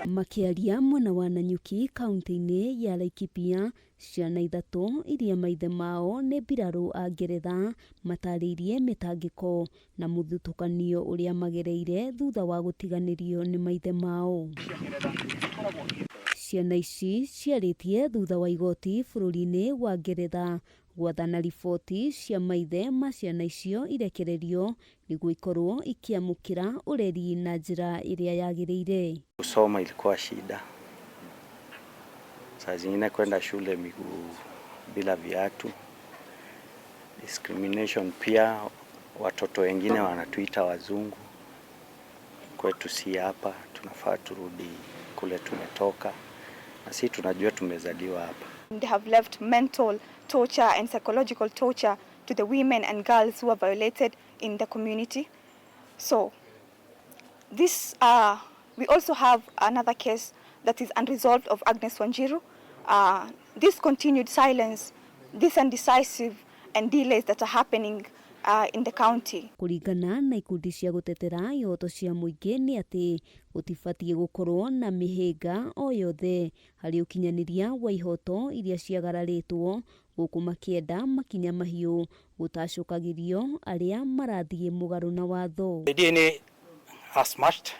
Makĩaria mwena wa Nanyuki kaunti-inĩ ya Laikipia, ciana ithatũ iria maithe mao nĩ mbirarũ a Ngeretha matarĩirie mĩtangĩko na mũthutũkanio ũrĩa magereire thutha wa gũtiganĩrio nĩ maithe mao. Ciana ici ciarĩtie thutha wa igoti bũrũri-inĩ wa Ngeretha gwathana riboti cia maithe ma ciana icio irekererio nĩguo ikorwo ikĩamũkĩra ũreri na njĩra ĩrĩa yagĩrĩire. Kusoma ilikuwa shida, saa zingine kwenda shule miguu bila viatu. Discrimination pia, watoto wengine wanatuita wazungu, kwetu si hapa, tunafaa turudi kule tumetoka, na si tunajua tumezaliwa hapa. They have left mental torture and psychological torture to the women and girls who are violated in the community. So we also have another case that is unresolved of Agnes Wanjiru. This continued silence, this undecisive and delays that are happening in the county. Kũringana na ikundi cia gũtetera ihoto cia mũingĩ nĩ atĩ gũtibatiĩ gũkorwo na mĩhĩnga o yothe harĩ ũkinyanĩria wa ihoto iria ciagararĩtwo, gũkũ makĩenda makinya mahiũ gũtacũkagĩrio arĩa marathiĩ mũgarũ na watho. The DNA has matched.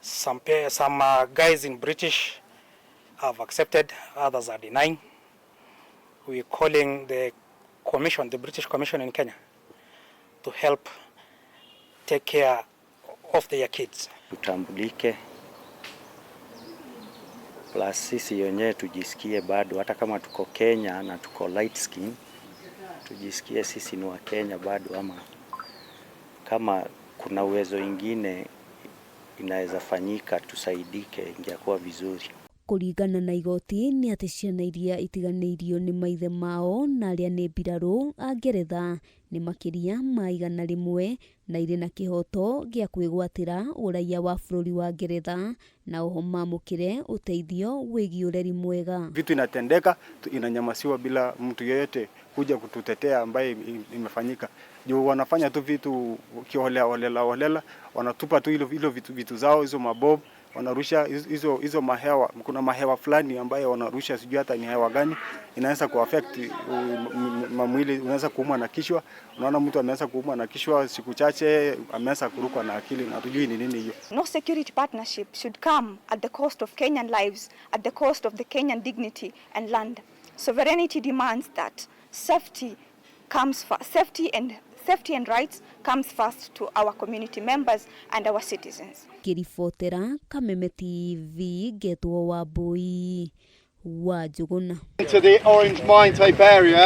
Some guys in British have accepted, others are denying. We're calling the commission, the British Commission in Kenya, to help take care of their kids. Tutambulike, plus sisi wenyewe tujisikie bado, hata kama tuko Kenya na tuko light skin, tujisikie sisi ni wa Kenya bado, ama kama kuna uwezo ingine inaweza fanyika tusaidike, ingekuwa vizuri. Kũringana na igoti nĩ atĩ ciana iria itiganĩirio nĩ maithe mao na arĩa nĩ mbirarũ a Ngeretha nĩ makĩria ma 100 na irĩ na kĩhoto gĩa kwĩgwatĩra ũraiya wa bũrũri wa Ngeretha na oho mamũkĩre ũteithio wĩgiĩ ũreri mwega. Vitu inatendeka, inanyamasiwa bila mtu yeyote kuja kututetea ambaye imefanyika. Juu wanafanya tu vitu kiholela holela holela, wanatupa tu hilo vitu zao, hizo mabomu wanarusha hizo mahewa. Kuna mahewa fulani ambayo wanarusha, sijui hata ni hewa gani, inaweza kuaffect mwili, unaweza kuumwa na kichwa. Unaona mtu ameanza kuumwa na kichwa, siku chache ameanza kurukwa na akili na hatujui ni nini hiyo. No security partnership should come at the cost of Kenyan lives, at the cost of the Kenyan dignity and land. Sovereignty demands that safety comes first, safety and rights comes first to our community members and our citizens. Ngĩribotera Kameme TV, ngetwo Wambui wa Njũgũna. To the Orange Mine type area.